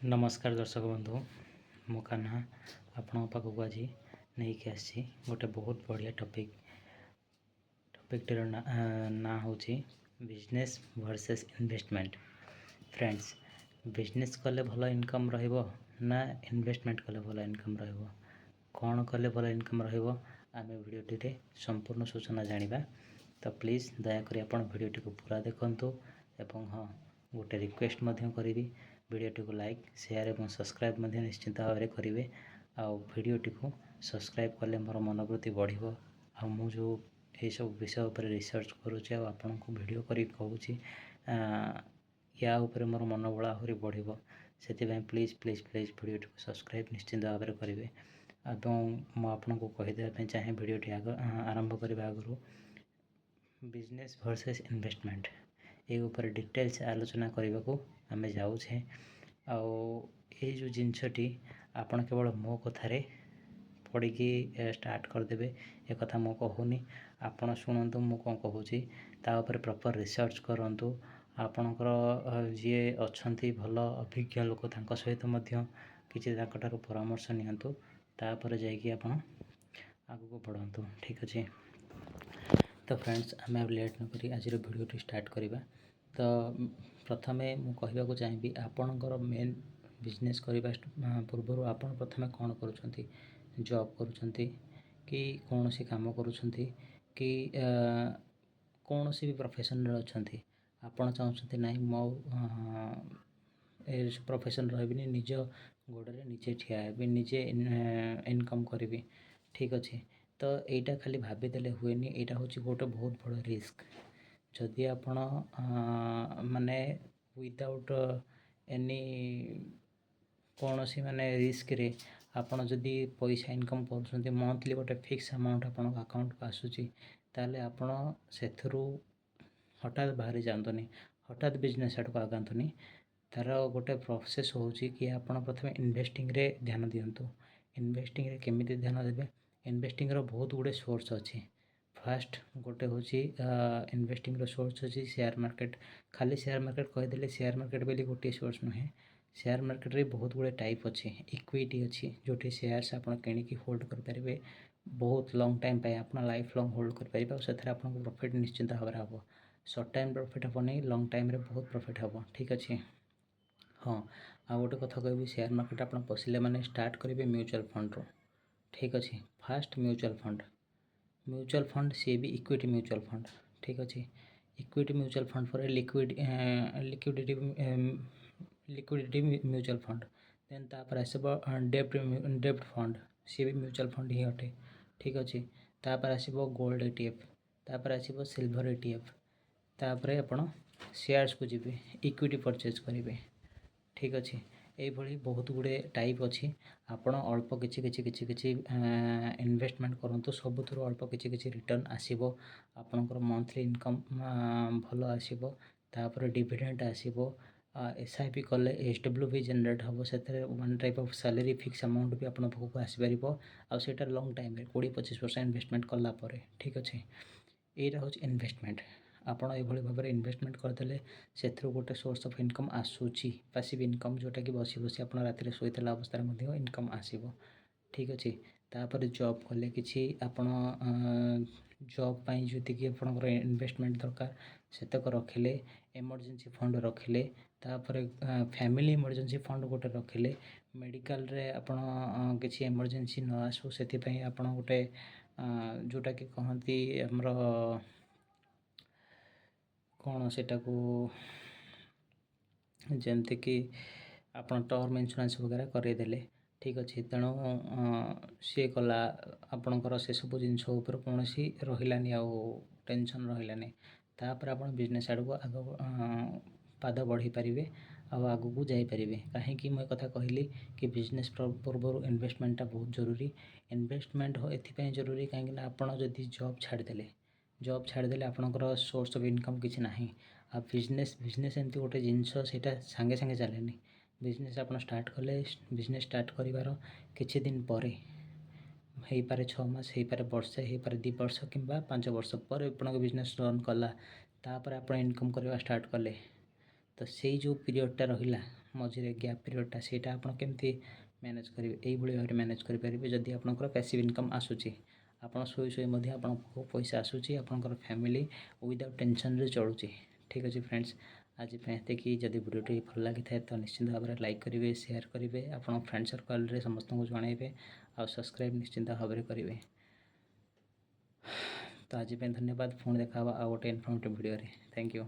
ନମସ୍କାର ଦର୍ଶକ ବନ୍ଧୁ, ମୁଁ କାହ୍ନା ଆପଣଙ୍କ ପାଖକୁ ଆଜି ନେଇକି ଆସିଛି ଗୋଟେ ବହୁତ ବଢ଼ିଆ ଟପିକ୍। ଟପିକ୍ଟିର ନାଁ ହେଉଛି business versus investment. Friends, business କଲେ ଭଲ ଇନକମ୍ ରହିବ ନା ଇନଭେଷ୍ଟମେଣ୍ଟ କଲେ ଭଲ ଇନକମ୍ ରହିବ? କ'ଣ କଲେ ଭଲ ଇନକମ୍ ରହିବ, ଆମେ ଭିଡ଼ିଓଟିରେ ସମ୍ପୂର୍ଣ୍ଣ ସୂଚନା ଜାଣିବା। ତ ପ୍ଲିଜ୍ ଦୟାକରି ଆପଣ ଭିଡ଼ିଓଟିକୁ ପୁରା ଦେଖନ୍ତୁ ଏବଂ ହଁ, ଗୋଟେ ରିକ୍ୱେଷ୍ଟ ମଧ୍ୟ କରିବି, ଭିଡ଼ିଓଟିକୁ ଲାଇକ୍, ସେୟାର ଏବଂ ସବସ୍କ୍ରାଇବ୍ ମଧ୍ୟ ନିଶ୍ଚିତ ଭାବରେ କରିବେ। ଆଉ ଭିଡ଼ିଓଟିକୁ ସବସ୍କ୍ରାଇବ୍ କଲେ ମୋର ମନୋବୃତ୍ତି ବଢ଼ିବ ଆଉ ମୁଁ ଯେଉଁ ଏହିସବୁ ବିଷୟ ଉପରେ ରିସର୍ଚ୍ଚ କରୁଛି ଆଉ ଆପଣଙ୍କୁ ଭିଡ଼ିଓ କରିକି କହୁଛି, ୟା ଉପରେ ମୋର ମନୋବଳ ଆହୁରି ବଢ଼ିବ। ସେଥିପାଇଁ ପ୍ଲିଜ୍, ପ୍ଲିଜ୍, ପ୍ଲିଜ୍ ଭିଡ଼ିଓଟିକୁ ସବସ୍କ୍ରାଇବ୍ ନିଶ୍ଚିତ ଭାବରେ କରିବେ। ଏବଂ ମୁଁ ଆପଣଙ୍କୁ କହିଦେବା ପାଇଁ ଚାହେଁ, ଭିଡ଼ିଓଟି ଆଗ ଆରମ୍ଭ କରିବା ଆଗରୁ, ବିଜନେସ୍ ଭର୍ସେସ୍ ଇନଭେଷ୍ଟମେଣ୍ଟ ଏ ଉପରେ ଡିଟେଲ୍ସ ଆଲୋଚନା କରିବାକୁ ଆମେ ଯାଉଛେ। ଆଉ ଏଇ ଯେଉଁ ଜିନିଷଟି ଆପଣ କେବଳ ମୋ କଥାରେ ପଡ଼ିକି ଷ୍ଟାର୍ଟ କରିଦେବେ, ଏକଥା ମୁଁ କହୁନି। ଆପଣ ଶୁଣନ୍ତୁ ମୁଁ କ'ଣ କହୁଛି, ତା ଉପରେ ପ୍ରପର୍ ରିସର୍ଚ୍ଚ କରନ୍ତୁ। ଆପଣଙ୍କର ଯିଏ ଅଛନ୍ତି ଭଲ ଅଭିଜ୍ଞ ଲୋକ, ତାଙ୍କ ସହିତ ମଧ୍ୟ କିଛି ତାଙ୍କଠାରୁ ପରାମର୍ଶ ନିଅନ୍ତୁ, ତାପରେ ଯାଇକି ଆପଣ ଆଗକୁ ବଢ଼ନ୍ତୁ। ଠିକ୍ ଅଛି? ତ ଫ୍ରେଣ୍ଡସ୍, ଆମେ ଆଉ ଲେଟ୍ ନକରି ଆଜିର ଭିଡ଼ିଓଟି ଷ୍ଟାର୍ଟ କରିବା। ତ ପ୍ରଥମେ ମୁଁ କହିବାକୁ ଚାହିଁବି, ଆପଣଙ୍କର ମେନ୍ ବିଜନେସ୍ କରିବା ପୂର୍ବରୁ ଆପଣ ପ୍ରଥମେ କ'ଣ କରୁଛନ୍ତି? ଜବ୍ କରୁଛନ୍ତି କି କୌଣସି କାମ କରୁଛନ୍ତି କି କୌଣସି ବି ପ୍ରଫେସନ୍ରେ ଅଛନ୍ତି, ଆପଣ ଚାହୁଁଛନ୍ତି ନାହିଁ, ମୁଁ ଆଉ ଏ ପ୍ରଫେସନ୍ ରହିବିନି, ନିଜ ଗୋଡ଼ରେ ନିଜେ ଠିଆ ହେବି, ନିଜେ ଇନକମ୍ କରିବି। ଠିକ୍ ଅଛି? ତ ଏଇଟା ଖାଲି ଭାବିଦେଲେ ହୁଏନି। ଏଇଟା ହେଉଛି ଗୋଟେ ବହୁତ ବଡ଼ ରିସ୍କ। ଯଦି ଆପଣ ମାନେ ୱିଦାଉଟ୍ ଏନି କୌଣସି ମାନେ ରିସ୍କରେ ଆପଣ ଯଦି ପଇସା ଇନକମ୍ କରୁଛନ୍ତି, ମନ୍ଥଲି ଗୋଟେ ଫିକ୍ସ ଆମାଉଣ୍ଟ ଆପଣଙ୍କ ଆକାଉଣ୍ଟକୁ ଆସୁଛି, ତାହେଲେ ଆପଣ ସେଥିରୁ ହଠାତ୍ ବାହାରି ଯାଆନ୍ତୁନି, ହଠାତ୍ ବିଜନେସ୍ ଆଡ଼କୁ ଆଗାନ୍ତୁନି। ତା'ର ଗୋଟେ ପ୍ରୋସେସ୍ ହେଉଛି କି ଆପଣ ପ୍ରଥମେ ଇନଭେଷ୍ଟିଂରେ ଧ୍ୟାନ ଦିଅନ୍ତୁ। ଇନଭେଷ୍ଟିଂରେ କେମିତି ଧ୍ୟାନ ଦେବେ? ଇନଭେଷ୍ଟିଂର ବହୁତ ଗୁଡ଼ିଏ ସୋର୍ସ ଅଛି। ଫାଷ୍ଟ ଗୋଟେ ହେଉଛି, ଇନଭେଷ୍ଟିଂର ସୋର୍ସ ଅଛି ସେୟାର ମାର୍କେଟ। ଖାଲି ସେୟାର ମାର୍କେଟ କହିଦେଲେ ସେୟାର ମାର୍କେଟ ବୋଲି ଗୋଟିଏ ସୋର୍ସ ନୁହେଁ। ସେୟାର ମାର୍କେଟରେ ବହୁତ ଗୁଡ଼ିଏ ଟାଇପ୍ ଅଛି। ଇକ୍ୱିଟି ଅଛି, ଯେଉଁଠି ସେୟାର୍ସ ଆପଣ କିଣିକି ହୋଲ୍ଡ କରିପାରିବେ ବହୁତ ଲଙ୍ଗ୍ ଟାଇମ୍ ପାଇଁ। ଆପଣ ଲାଇଫ୍ ଲଙ୍ଗ୍ ହୋଲ୍ଡ କରିପାରିବେ ଆଉ ସେଥିରେ ଆପଣଙ୍କୁ ପ୍ରଫିଟ୍ ନିଶ୍ଚିନ୍ତ ଭାବରେ ହେବ। ସର୍ଟ ଟାଇମ୍ ପ୍ରଫିଟ୍ ହେବନି, ଲଙ୍ଗ୍ ଟାଇମ୍ରେ ବହୁତ ପ୍ରଫିଟ୍ ହେବ। ଠିକ୍ ଅଛି? ହଁ, ଆଉ ଗୋଟେ କଥା କହିବି, ସେୟାର ମାର୍କେଟ ଆପଣ ପଶିଲେ ମାନେ ଷ୍ଟାର୍ଟ କରିବେ ମ୍ୟୁଚୁଆଲ୍ ଫଣ୍ଡରୁ। ଠିକ୍ ଅଛି? First mutual fund. Mutual fund, ସିଏ ବି ଇକ୍ୱିଟି ମ୍ୟୁଚୁଆଲ୍ ଫଣ୍ଡ। ଠିକ୍ ଅଛି? ଇକ୍ୱିଟି ମ୍ୟୁଚୁଆଲ୍ ଫଣ୍ଡ ପରେ ଲିକ୍ୱିଡ଼ିଟି ମ୍ୟୁଚୁଆଲ୍ ଫଣ୍ଡ, ଦେନ୍ ତାପରେ ଆସିବ ଡେପ୍ଟ ଫଣ୍ଡ। ସିଏ ବି ମ୍ୟୁଚୁଆଲ୍ ଫଣ୍ଡ ହିଁ ଅଟେ। ଠିକ୍ ଅଛି? ତାପରେ ଆସିବ ଗୋଲ୍ଡ ଇଟିଏଫ୍, ତାପରେ ଆସିବ ସିଲଭର ଇଟିଏଫ୍, ତାପରେ ଆପଣ ସେୟାର୍ସକୁ ଯିବେ, ଇକ୍ୱିଟି ପରଚେଜ୍ କରିବେ। ଠିକ୍ ଅଛି? ଏଇଭଳି ବହୁତ ଗୁଡ଼ିଏ ଟାଇପ୍ ଅଛି। ଆପଣ ଅଳ୍ପ କିଛି କିଛି କିଛି କିଛି ଇନଭେଷ୍ଟମେଣ୍ଟ କରନ୍ତୁ। ସବୁଥିରୁ ଅଳ୍ପ କିଛି କିଛି ରିଟର୍ଣ୍ଣ ଆସିବ। ଆପଣଙ୍କର ମନ୍ଥଲି ଇନକମ୍ ଭଲ ଆସିବ, ତାପରେ ଡିଭିଡେଣ୍ଡ ଆସିବ। ଏସ୍ଆଇପି କଲେ ଏସ୍ଡବ୍ଲ୍ୟୁ ବି ଜେନେରେଟ୍ ହେବ। ସେଥିରେ one type of salary fix amount ବି ଆପଣଙ୍କ ପାଖକୁ ଆସିପାରିବ ଆଉ ସେଇଟା ଲଙ୍ଗ୍ ଟାଇମ୍ରେ 20-25 ବର୍ଷ ଇନଭେଷ୍ଟମେଣ୍ଟ କଲା ପରେ। ଠିକ୍ ଅଛି? ଏଇଟା ହେଉଛି ଇନଭେଷ୍ଟମେଣ୍ଟ। ଆପଣ ଏଇଭଳି ଭାବରେ ଇନଭେଷ୍ଟମେଣ୍ଟ କରିଦେଲେ ସେଥିରୁ ଗୋଟେ ସୋର୍ସ ଅଫ୍ ଇନକମ୍ ଆସୁଛି, ପାସିଭ୍ ଇନକମ୍, ଯେଉଁଟାକି ବସି ବସି ଆପଣ ରାତିରେ ଶୋଇଥିଲା ଅବସ୍ଥାରେ ମଧ୍ୟ ଇନକମ୍ ଆସିବ। ଠିକ୍ ଅଛି? ତାପରେ ଜବ୍ କଲେ କିଛି ଆପଣ ଜବ୍ ପାଇଁ ଯେତିକି ଆପଣଙ୍କର ଇନଭେଷ୍ଟମେଣ୍ଟ ଦରକାର ସେତକ ରଖିଲେ, ଏମର୍ଜେନ୍ସି ଫଣ୍ଡ ରଖିଲେ, ତାପରେ ଫ୍ୟାମିଲି ଏମର୍ଜେନ୍ସି ଫଣ୍ଡ ଗୋଟେ ରଖିଲେ, ମେଡ଼ିକାଲରେ ଆପଣ କିଛି ଏମର୍ଜେନ୍ସି ନ ଆସୁ ସେଥିପାଇଁ ଆପଣ ଗୋଟେ ଯେଉଁଟାକି କହନ୍ତି ଆମର କ'ଣ ସେଟାକୁ, ଯେମିତିକି ଆପଣ ଟର୍ମ ଇନ୍ସୁରାନ୍ସ ବଗେରା କରେଇଦେଲେ। ଠିକ୍ ଅଛି? ତେଣୁ ସିଏ କଲା ଆପଣଙ୍କର ସେସବୁ ଜିନିଷ ଉପରେ କୌଣସି ରହିଲାନି, ଆଉ ଟେନସନ୍ ରହିଲାନି। ତାପରେ ଆପଣ ବିଜନେସ୍ ଆଡ଼କୁ ଆଗ ପାଦ ବଢ଼େଇ ପାରିବେ ଆଉ ଆଗକୁ ଯାଇପାରିବେ। କାହିଁକି ମୁଁ କଥା କହିଲି କି ବିଜନେସ୍ ପୂର୍ବରୁ ଇନଭେଷ୍ଟମେଣ୍ଟଟା ବହୁତ ଜରୁରୀ? ଇନଭେଷ୍ଟମେଣ୍ଟ ଏଥିପାଇଁ ଜରୁରୀ, କାହିଁକିନା ଆପଣ ଯଦି ଜବ୍ ଛାଡ଼ିଦେଲେ, ଜବ୍ ଛାଡ଼ିଦେଲେ ଆପଣଙ୍କର ସୋର୍ସ ଅଫ୍ ଇନକମ୍ କିଛି ନାହିଁ। ଆଉ ବିଜନେସ୍ ଏମିତି ଗୋଟେ ଜିନିଷ, ସେଇଟା ସାଙ୍ଗେ ସାଙ୍ଗେ ଚାଲେନି। ବିଜନେସ୍ ଆପଣ ଷ୍ଟାର୍ଟ କଲେ, ବିଜନେସ୍ ଷ୍ଟାର୍ଟ କରିବାର କିଛି ଦିନ ପରେ, ହେଇପାରେ 6 ମାସ, ହେଇପାରେ ବର୍ଷେ, ହେଇପାରେ 2 ବର୍ଷ କିମ୍ବା 5 ବର୍ଷ ପରେ ଆପଣଙ୍କ ବିଜନେସ୍ ରନ୍ କଲା, ତାପରେ ଆପଣ ଇନକମ୍ କରିବା ଷ୍ଟାର୍ଟ କଲେ, ତ ସେଇ ଯେଉଁ ପିରିୟଡ଼ଟା ରହିଲା ମଝିରେ ଗ୍ୟାପ୍ ପିରିୟଡ଼ଟା, ସେଇଟା ଆପଣ କେମିତି ମ୍ୟାନେଜ୍ କରିବେ? ଏଇଭଳି ଭାବରେ ମ୍ୟାନେଜ୍ କରିପାରିବେ। ଯଦି ଆପଣଙ୍କର ପ୍ୟାସିଭ୍ ଇନକମ୍ ଆସୁଛି, ଆପଣ ଶୋଇ ଶୋଇ ମଧ୍ୟ ଆପଣଙ୍କ ପାଖକୁ ପଇସା ଆସୁଛି, ଆପଣଙ୍କର ଫ୍ୟାମିଲି ୱିଦାଉଟ୍ ଟେନସନ୍ରେ ଚଳୁଛି। ଠିକ୍ ଅଛି ଫ୍ରେଣ୍ଡସ୍, ଆଜି ପାଇଁ ଏତିକି। ଯଦି ଭିଡ଼ିଓଟି ଭଲ ଲାଗିଥାଏ, ତ ନିଶ୍ଚିନ୍ତ ଭାବରେ ଲାଇକ୍ କରିବେ, ସେୟାର କରିବେ, ଆପଣ ଫ୍ରେଣ୍ଡ ସର୍କଲ୍ରେ ସମସ୍ତଙ୍କୁ ଜଣାଇବେ ଆଉ ସବସ୍କ୍ରାଇବ୍ ନିଶ୍ଚିନ୍ତ ଭାବରେ କରିବେ। ତ ଆଜି ପାଇଁ ଧନ୍ୟବାଦ। ପୁଣି ଦେଖା ହେବ ଆଉ ଗୋଟେ ଇନଫର୍ମେଟିଭ୍ ଭିଡ଼ିଓରେ। Thank you.